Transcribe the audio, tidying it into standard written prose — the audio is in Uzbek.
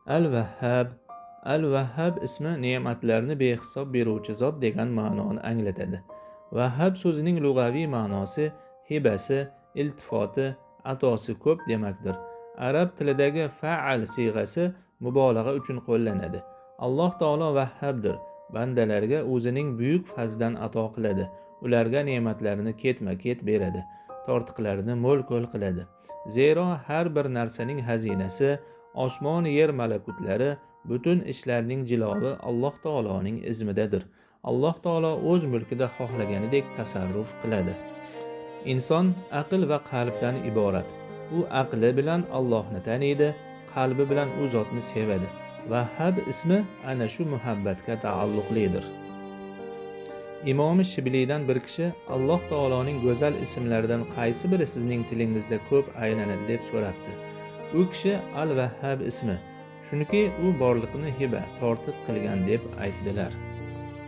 Al-Vahhab. Al-Vahhab ismi ne'matlarni behisob beruvchi zot degan ma'noni anglatadi. Vahhab so'zining lug'aviy ma'nosi hibasi, iltifoti, atosi ko'p demakdir. Arab tilidagi fa'al siyg'asi mubolag'a uchun qo'llanadi. Alloh taolo Vahhabdir. Bandalarga o'zining buyuk fazlidan ato qiladi. Ularga ne'matlarini ketma-ket beradi. Tortiqlarini mo'l-ko'l qiladi. Zero har bir narsaning xazinasi, osmon yer malakutlari, butun ishlarning jilovi Alloh taoloning izmidadir. Alloh taolo o'z mulkida xohlaganidek tasarruf qiladi. Inson aql va qalbdan iborat. U aqli bilan Allohni taniydi, qalbi bilan u zotni sevadi. Vahhab ismi ana shu muhabbatga taalluqlidir. Imomi Shibliydan bir kishi Alloh taoloning go'zal ismlaridan qaysi biri sizning tilingizda ko'p aylanadi deb so'rabdi. U kishi Al-Vahhab ismi, chunki u borliqni hiba, tortiq qilgan deb aytdilar.